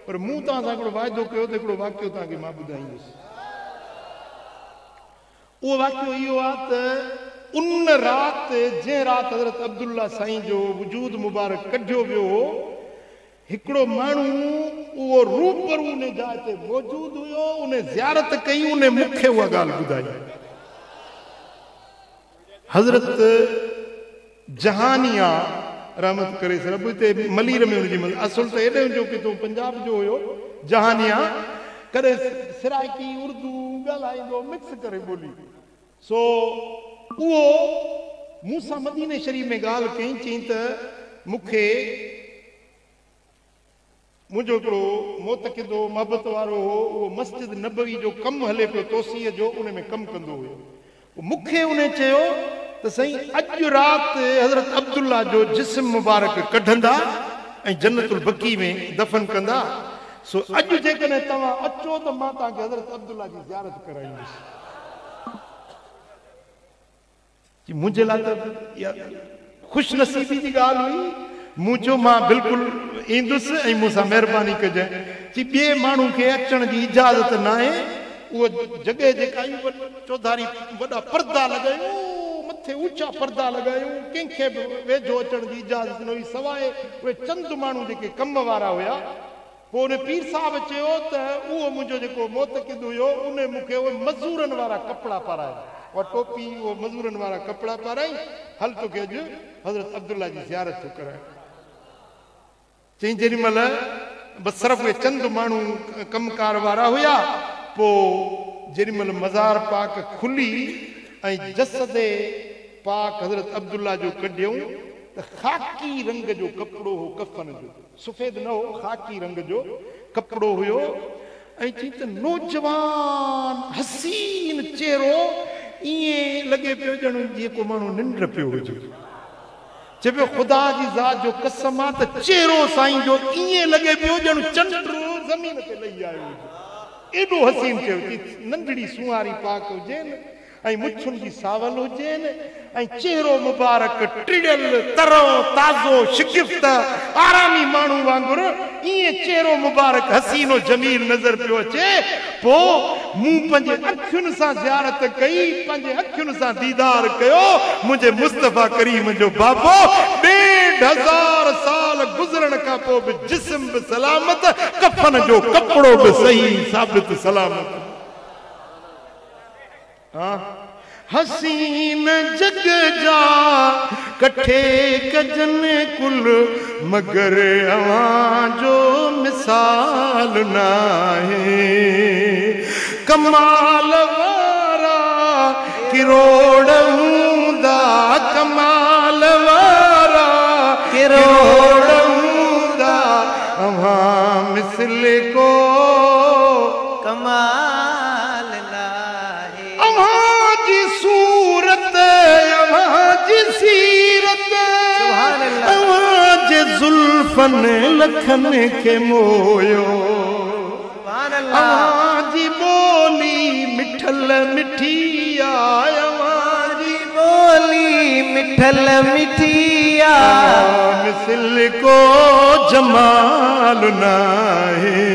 पर मूं तव्हां सां हिकिड़ो वाइदो कयो त हिकिड़ो वाक़ियो तव्हांखे मां ॿुधाईंदुसि। उहो वाक़ियो इहो आहे त उन राति जंहिं राति हज़रत अब्दुल्ला साईं जो वजूद मुबारक कढियो वियो हो, हिकिड़ो माण्हू उहो रूबरू उन जाइ ते मौजूदु हुयो, उन ज़ियारत कई, उन मूंखे उहा ॻाल्हि ॿुधाई। हज़रत जहानिया रहमत करे रब, हिते मलीर में हुनजी असुलु त हेॾे जो किथो पंजाब जो हुयो। जहानिया कॾहिं सिराइकी उर्दू ॻाल्हाईंदो, मिक्स करे ॿोली। सो उहो मूंसां मदीने शरीफ़ में ॻाल्हि कई, चई त मूंखे मुंहिंजो हिकिड़ो मोतकिदो मोहबत वारो हो, उहो मस्जिद नबवी जो कमु हले पियो तोसीअ जो, उन में कमु कंदो हुयो। मूंखे उन चयो त साईं अॼु राति हज़रत अब्दुल्ला जो जिस्म मुबारक कढंदा ऐं जन्नतुल बकी में दफ़न कंदा, सो अॼु जेकॾहिं तव्हां अचो त मां तव्हांखे हज़रत अब्दुल्ला जी ज़ियारत कराईंदुसि। मुंहिंजे लाइ त इहा ख़ुशि नसीबी जी ॻाल्हि हुई। मूं चयो मां बिल्कुलु ईंदुसि ऐं मूंसां महिरबानी कजांइ। चई ॿिए माण्हू खे अचण जी इजाज़त न आहे, उहा जॻह जेका चौधारी वॾा पर्दा लॻायूं, मथे ऊंचा पर्दा लॻायूं, कंहिंखे बि वेझो अचण जी इजाज़त न हुई, सवाइ उहे चंद माण्हू जेके कम वारा हुया। पोइ उन पीर साहिब चयो त उहो मुंहिंजो जेको मोतकिद हुयो उन मूंखे उहे मज़ूरनि वारा कपिड़ा पाराया, उहा टोपी उहो मज़ूरनि वारा कपिड़ा पाराई, हल तोखे अॼु हज़रत अब्दुल्ला जी ज़ियारत थो करायां। चई जेॾी महिल बसि सिर्फ़ उहे चंद माण्हू कमकार वारा हुया। पोइ जेॾी महिल मज़ार पाक खुली ऐं जसद पाक हज़रत अब्दुल्ला जो कढियऊं त ख़ाकी रंग जो कपिड़ो हो, कफ़न जो, सफ़ेद न हो, ख़ाकी रंग जो कपिड़ो हुयो। ऐं चई त नौजवान हसीन चहिरो, ईअं लॻे पियो ॼण जीअं को माण्हू निंड पियो हुजे। चए पियो ख़ुदा जी ज़ात जो कसम आहे त चहिरो साईं जो ईअं लॻे पियो ॼण चंड ज़मीन ते लही आयो हुजे, एॾो हसीन चहिरो। नंढड़ी सुंहारी पाक हुजे ऐं मुछुनि जी सावल हुजे ऐं चहिरो मुबारक टिड़ियल तरो ताज़ो शिगिफ्त आरामी माण्हू वांगुरु ईअं चहिरो मुबारक हसीनो जमील नज़र पियो अचे। पोइ मूं पंहिंजे अखियुनि सां ज़ियारत कई, पंहिंजे अखियुनि सां दीदार कयो, मुंहिंजे मुस्तफ़ा करीम जो बाबो 1500 साल गुज़रण खां पोइ बि जिस्म बि सलामत, कफ़न जो कपिड़ो बि सही साबित सलामत। हाँ हसीन जग जा कठे कजन कुल, मगर अवां जो मिसाल नाहे। कमाल वारा किरोड़ हूंदा, कमाल वारा किरोड़ हूंदा, अवां मिसल को कमाल नाहे। अवां जी सूरत अवां जी सीरत अवां जे ज़ुल्फन लखन खे मोयो, अवां जी ॿोली मिठल मिठी आहे, अवां जी ॿोली मिठल मिठी आहे, मिसल को जमाल नाहे।